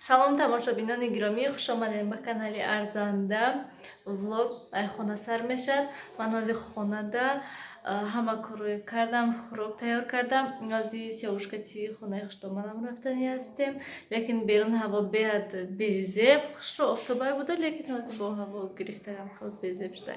Салом, тамошобинони гиромӣ, хуш омадем ба канали Арзанда Влог. Ай хона сар мешад. Ман ҳозир хонада ҳама корро кардам, хӯрок тайёр кардам. Ҳозир Сиёвушкати хонаи хуштоманам рафтанӣ ҳастем, лекин берун ҳаво беҳад безеб, хушро офтобак буда, лекин ҳозир бо ҳаво гирифтаам, хел безеб шуда.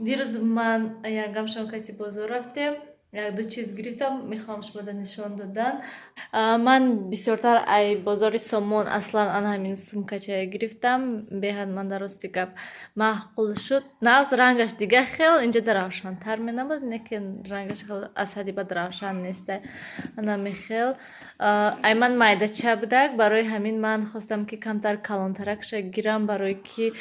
Дирӯз ман янгам шавкати бозор рафтем, якду чиз гирифтам, мехоҳам шумода нишон додан. Ман бисёртар ай бозори Сомон аслан ана ҳамин сумкачая гирифтам. Беҳад ман дар рости гап маъқул шуд. Нағз, рангаш дига хел, инҷода равшантар менамуд, лекин рангаш хел аз ҳадди бад равшан неста. Анами хел ай ман майдача будак, барои ҳамин ман хостам, ки камтар калонтаракша гирам, барое ки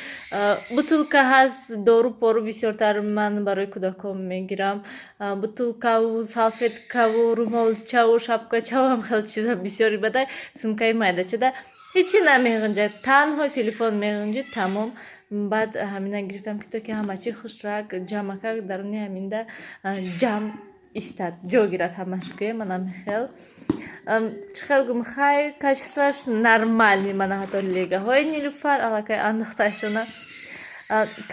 бутылка ҳаст, дору пору бисёртар ман барои кӯдакон мегирам, бутылкаву салфеткаву румолчаву шапкачаву ҳам хел чиза бисёри бадай. Сумкаи майдачада ҳечи намеғунҷад, танҳо телефон меғунҷид, тамом. Баъд ҳамина гирифтам, ки то ки ҳама чи хушрак ҷамъакак даруни ҳаминда ҷамъ истад, ҷо гирад ҳамаш. Гӯем, манам хел чӣ хел гум, хай, качествоаш нормальный. Мана ҳатто легаҳои Нилуфар аллакай андохтаашона.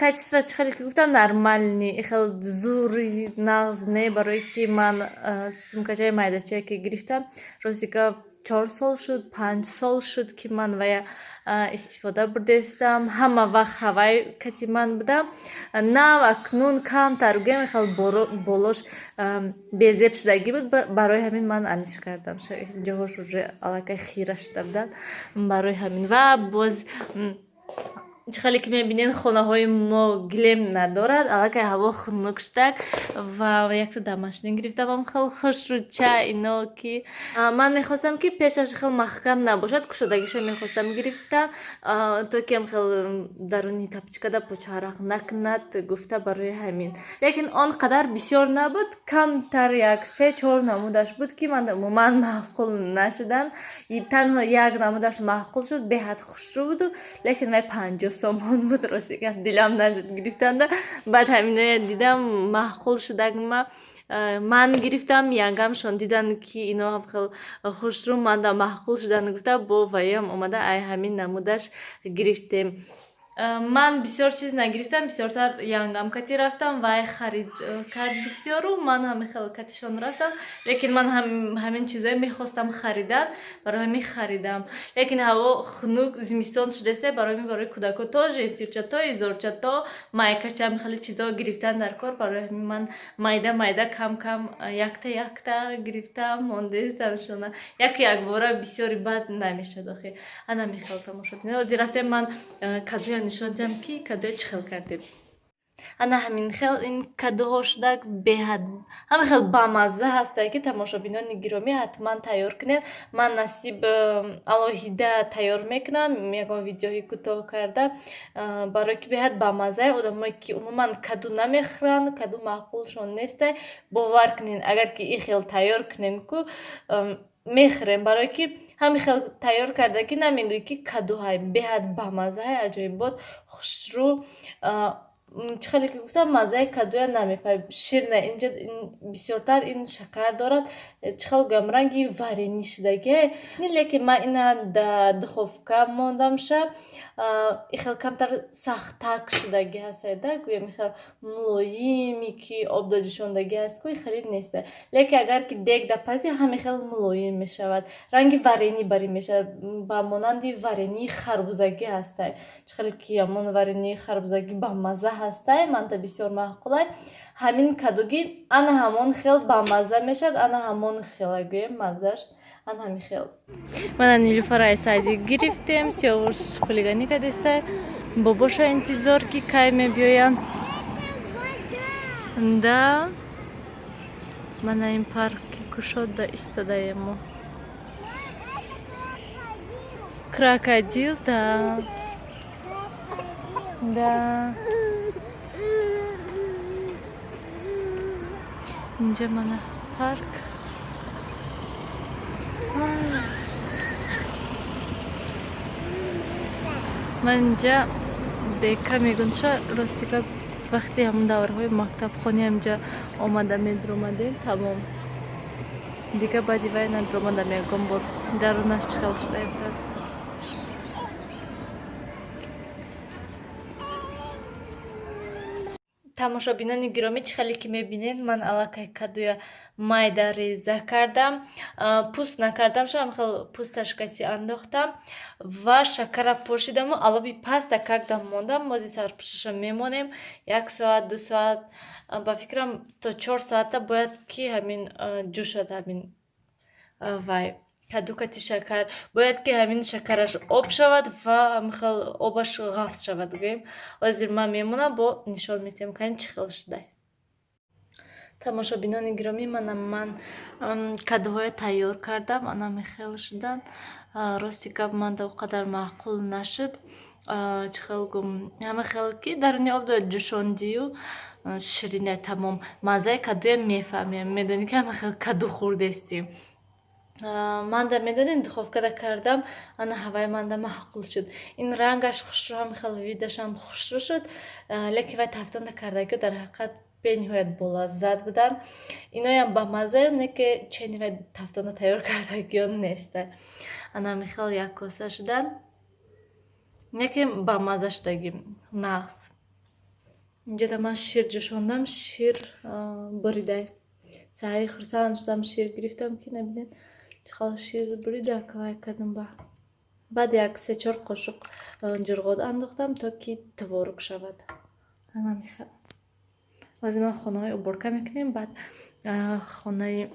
Качествоаш, чӣ хеле ки гуфтам, нормальный, хел зури нағз не, барое ки ман сумкачаи майдачае ки гирифтам, рости гап, 4 сол шуд, 5 сол шуд, ки ман вая истифода бурдестам, ҳама вақт ҳавай каси ман будам. Нав акнун камтар гӯем хел болош безеб шудагӣ буд, барои ҳамин ман алиш кардам. Ҷоҳош уже аллакай хира шуда буданд, барои ҳамин. Ва боз чӣ хеле ки мебинед, хонаҳои мо гилем надорад, аллакай ҳаво хунук шудак ва якта домашний гирифтамам, хел хушрӯча ино, ки ман мехостам, ки пешаш хел маҳкам набошад, кушодагиша мехостам гирифта, то ки ам хел даруни тапочкада почарақ накунад гуфта, барои ҳамин. Лекин он қадар бисёр набуд, камтар як се чор намудаш буд, ки ман умуман маъқул нашуданд. Танҳо як намудаш маъқул шуд, беҳад хушрӯ буду, лекин вай 50 сомон буд. Рости гап, дилам нашуд гирифтанда. Баъд ҳаминоя дидам, маъқул шудак, ма ман гирифтам. Янгамшон дидан, ки ино ҳам хел хушрӯ, манда маъқул шуданд гуфта, бо ваям омада ай ҳамин намудаш гирифтем. Ман бисёр чиз нагирифтам, бисёртар янгам кати рафтам, вай харид кард бисёру, ман ҳами хел катишон рафтам, лекин ман ҳамин чизое мехостам харидан, барои ҳамин харидам. Лекин ҳаво хунук, зимистон шудааст, барои ҳамин барои кӯдако тоже пирчато, изорчато, майкача, ҳами хеле чизо гирифтан дар кор. Барои ҳамин ман майда майда, кам кам, якта якта гирифтам, мондестамшона, яку якбора бисёри бад намешад охи. Ана мехел, тамошо кунед. Ҳозир рафтем, ман кадуя нишон диҳам, ки кадуя чӣ хел кардем. Ана ҳамин хел ин кадуҳо шудак, беҳад ҳама хел бамазза ҳастанд, ки тамошобинони гиромӣ ҳатман тайёр кунед. Ман насиб алоҳида тайёр мекунам, ягон видеоҳои кӯтоҳ карда, барое ки беҳад бамаззае. Одамое ки умуман каду намехӯранд, каду маъқулшон нестай, бовар кунед, агар ки ин хел тайёр кунем ку, мехӯрем, барое ки ҳамин хел тайёр карда, ки намегӯӣ, ки кадуҳай, беҳад бамаззаҳай, аҷоибот, хушрӯ. Чӣ хеле ки гуфтам, маззаи кадуя намефаҳмӣ, ширина. Инҷа бисёртар ин шакар дорад, чӣ хел гӯям, ранги варенье шудагие, лекин ман ина да духовка мондамша, ихел камтар сахттак шудагӣ ҳастада, гӯям, ихел мулоими ки об доҷишондагӣ ҳаст ку, хеле неста, лекин агар ки дег дапазӣ, ҳамин хел мулоим мешавад, ранги варенье барӣ мешавад, ба монанди вареньеи харбузагӣ ҳастай. Чӣ хеле ки ҳамон вареньеи харбузагӣ бамазза ҳастай, манта бисёр маъқулай, ҳамин кадугӣ ана ҳамон хел бамазза мешавад, ана ҳамон хела гӯем, маззаш ана ҳамин хел. Мана Нилуфара садик гирифтем, Сиёвуш хулиганӣ кардеста, бобоша интизор, ки кай мебиёянд. Да, мана ин парки кушода истодаем мо. Крокодил, да, инҷа мана парк. Ман инҷа дека мегӯнша. Рости гап, вақти ҳамон давраҳои мактабхонӣ ҳаминҷа омада медуромадем, тамом, дига баъди вай надуромадам ягон бор. Дарунаш чӣ хел шуда. Тамошобинони гиромӣ, чӣ хеле ки мебинед, ман аллакай кадуя майда реза кардам, пӯст накардам, шам хел пӯсташ каси андохтам ва шакара пошидаму алоби паста кардам, мондам. Мози сарпӯшаша мемонем 1 соат, 2 соат, ба фикрам, то 4 соата бояд ки ҳамин ҷӯшад. Ҳамин вай кадукати шакар бояд ки ҳамин шакараш об шавад ва ҳамин обаш ғафз шавад, гӯем. Ҳозир ман мемонам, бо нишон метиҳам, кани чӣ хел шудай. Тамошобинони гиромӣ, мана ман кадуҳоя тайёр кардам, ана мехел шудан. Рости гап, манда о қадар маъқул нашуд. Чӣ хел гум, ҳама хел ки даруни об ҷӯшондию ширина, тамом, маззаи кадуя мефаҳмем, медонӣ ки ҳама хел каду хӯрдестем. Манда, медонед, духовкада кардам, ана ҳаваи манда маъқул шуд. Ин рангаш хушрӯ, ҳам хел видашам хушрӯ шуд, лекин вай тафтонда кардагиё дар ҳақиқат бениҳоят болаззат буданд. Иноям ба маззаю, не ки чени вай тафтонда тайёр кардагиё неста. Ана михел як коса шуданд, лекин ба мазза шудагӣ, нағз. Инҷода ман шир ҷӯшондам, шир буридай. Саҳари хурсанд шудам, шир гирифтам, ки набинед, чӣ шир бурида кавай кардам. Ба баъд як се-чор қошуқ ҷурғот андохтам, то ки творог шавад. Ана михел. Ҳозир ман хонаҳои уборка мекунем, баъд хонаи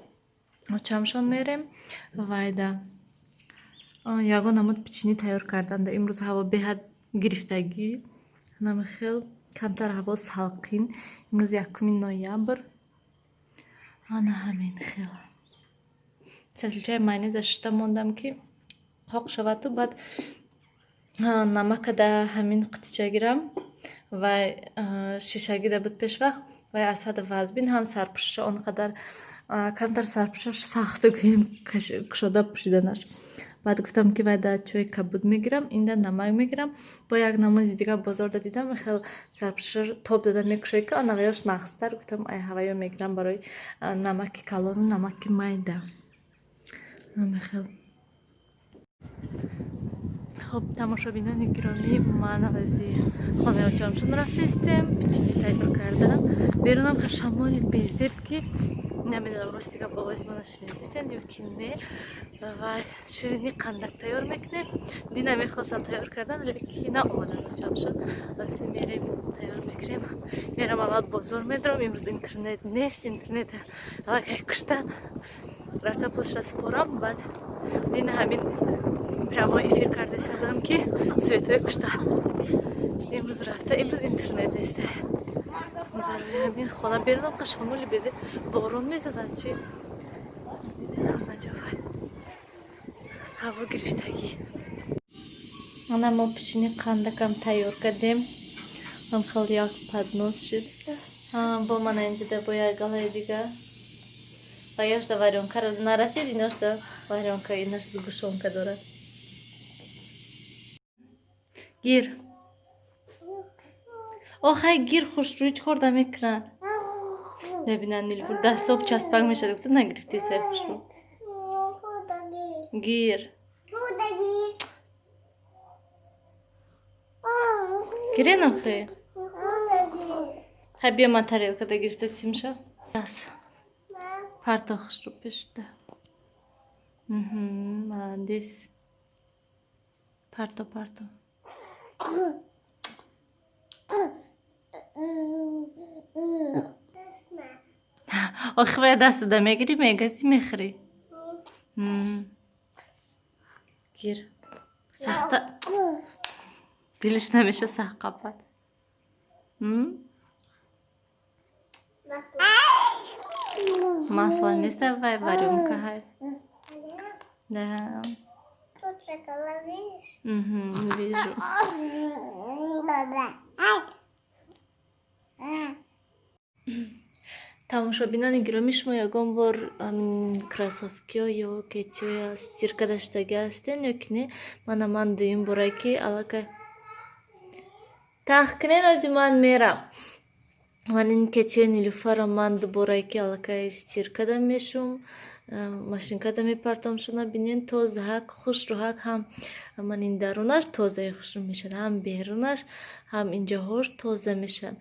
очамшон мерем. Вайда ягон намуд печенье тайёр карданда. Имрӯз ҳаво беҳад гирифтагӣ, намихел камтар ҳаво салқин. Имрӯз 1 ноябр. Ана ҳамин хел сатилчаи майонеза шишта мондам, ки қоқ шаваду баъд намакада ҳамин қитича гирам. Вай шишагида буд пешвақт, вай аз ҳад вазбин ҳам сарпӯшаша он қадар камтар сарпӯшаш сахту гӯем, кушода пӯшиданаш. Баъд гуфтам, ки вай да чойи кабуд мегирам, инда намак мегирам. Бо як намуди дигар бозорда дидам, хел сарпӯшаша тоб дода мекушои, ки анаваяш нағзтар. Гуфтам, ай ҳаваё мегирам барои намаки калону намаки майда. Хел. Хоб, тамошобинони гиромӣ, ман авази хонаи очамшон рафтестем печенье тайёр кардан. Берунам шамоли безеб, ки намедонам, рости гап, овози мана шунидистен ё ки не. Ва ширини қандак тайёр мекунем. Дина мехостам тайёр кардан, лекин наомадан очамшон. Васи мерем, тайёр мекунем. Мерам, аввал бозор медорам. Имрӯз интернет нест, интернет аллакай куштан. Рафта пулшра спорам. Баъд дина ҳамин прямой эфир карда будам, ки светҳои куштан. Имрӯз рафта, имрӯз интернет нест, барои ҳамин хона берунам. Шамоли безе, борон мезанад, чи ҳама ҷо ҳаво гирифтагӣ. Ана мо печенье қандакам тайёр кардем, ҳам хел як поднос шуд. Бо мана инҷода бо як галаи дига ва ёшта варёнка нарасид, иношта варёнка, инаш сгущёнка дорад. Гир, охай, гир, хушрӯй чӣ хӯрда мекунад? Набинад, Нилуфар дастоб часпак мешад, гуфта нагирифти сай хушрӯ. Гир, гирен, охи, хай, биё, ман тарелкада гирифта тимша. Парто, хушрӯ пешда, молодец, парто, парто. Охи, вая дастада мегирӣ, мегази, мехӯрӣ. Гир, сахта дилиш намеша, сахт қапад. Масло нест, вай варёнка ҳай. Да. Тут шоколад, видишь? Угу, вижу. Тамошобинони гиромӣ, шумо ягон бор кроссовкиё ё кетиҳоя стирка даштагӣ ҳастен ё ки не? Мана ман дуюм бора, ки аллакай тах кунен, ози ман мерам. Ман ин кетиҳои Нилуфарро ман дуборае, ки аллакай стиркада мешум, машинкада мепартомшона. Бинен, тозаҳак, хушрӯҳак. Ҳам ман ин дарунаш тозаи хушрӯ мешавад, ҳам берунаш, ҳам инҷоҳош тоза мешавад.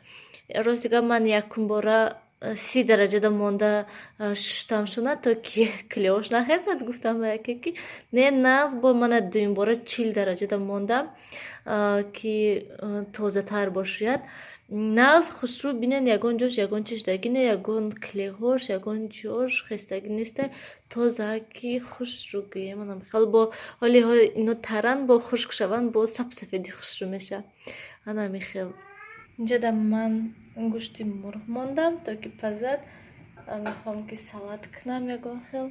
Рости гап, ман якумбора 30 дараҷада монда шуштамшона, то ки клеош нахезад. Гуфтам ба яке, ки не, нағз бо мана дуюмбора 40 дараҷада мондам, ки тозатар бошӯяд. Нағз хушрӯ бинен, ягон ҷош ягон чишдаги не, ягон клеҳош, ягон ҷош хестагӣ неста, тоза ки хушрӯ гӯем. Анам хел бо ҳоли ино таран, бо хушк шаванд, бо сабсафеди хушрӯ меша. Анами хел инҷода ман гӯшти мурғ мондам, то ки пазад. Мехоҳам, ки салат кунам ягон хел.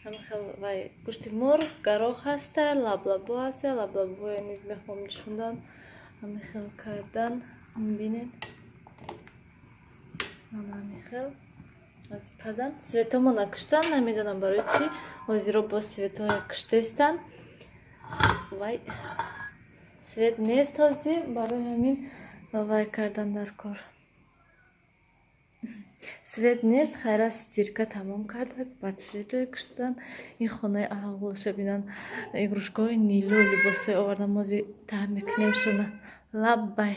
Ҳамихел вай гӯшти мурғ, гароҳ ҳаста, лаблабо ҳаста. Лаблабоя низ мехоҳам ҷӯшондан, ҳамихел кардан. Бинед, ҳамихел пазан. Светомо накуштан, намедонам барои чӣ. Ҳозиро боз светҳое куштаистанд. Вай свет нест ҳозир, барои ҳамин вай кардан дар кор. Свет нест, хайра, стирка тамом карда, баъд светое куштан. Ин хонаи аҳволша бинан, игрушкаҳои Нилу, либосҳое овардам, мози таҳ мекунем шуна. Лаббай.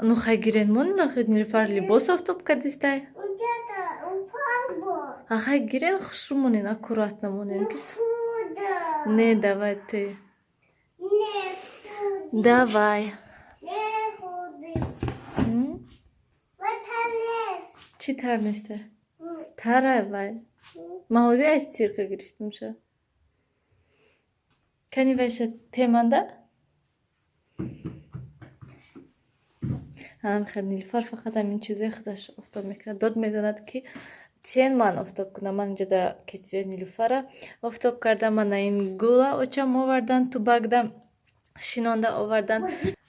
Ну хай, гирен, монин охир. Нилуфар либос офтоб кардистай. Ахай, гирен, хушрӯ монен, аккуратно монен. Не, давай ты. Давай. Чӣ тар неста? Тара вай. Ман ҳозир аз стирка гирифтамша. Кани вайша теманда? Ҳамихел Нилуфар фақат ҳамин чизои худаш офтоб мекунад. Дод мезанад, ки тен ман офтоб кунам. Ман инҷода кетиёи Нилуфара офтоб кардам. Мана ин гула очам овардан, тубакда шинонда овардан.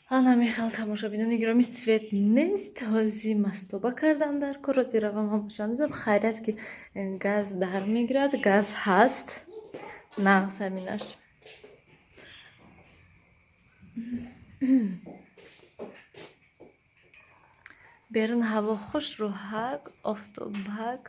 Ана мехел, тамошобинони гиромӣ, свет нест ҳози, мастоба кардан дар кор. Ҳози равам ҳамошандозам. Хайрият, ки газ дар мегирад, газ ҳаст, нағз ҳаминаш. Берун ҳаво хушрӯҳак, офтобак.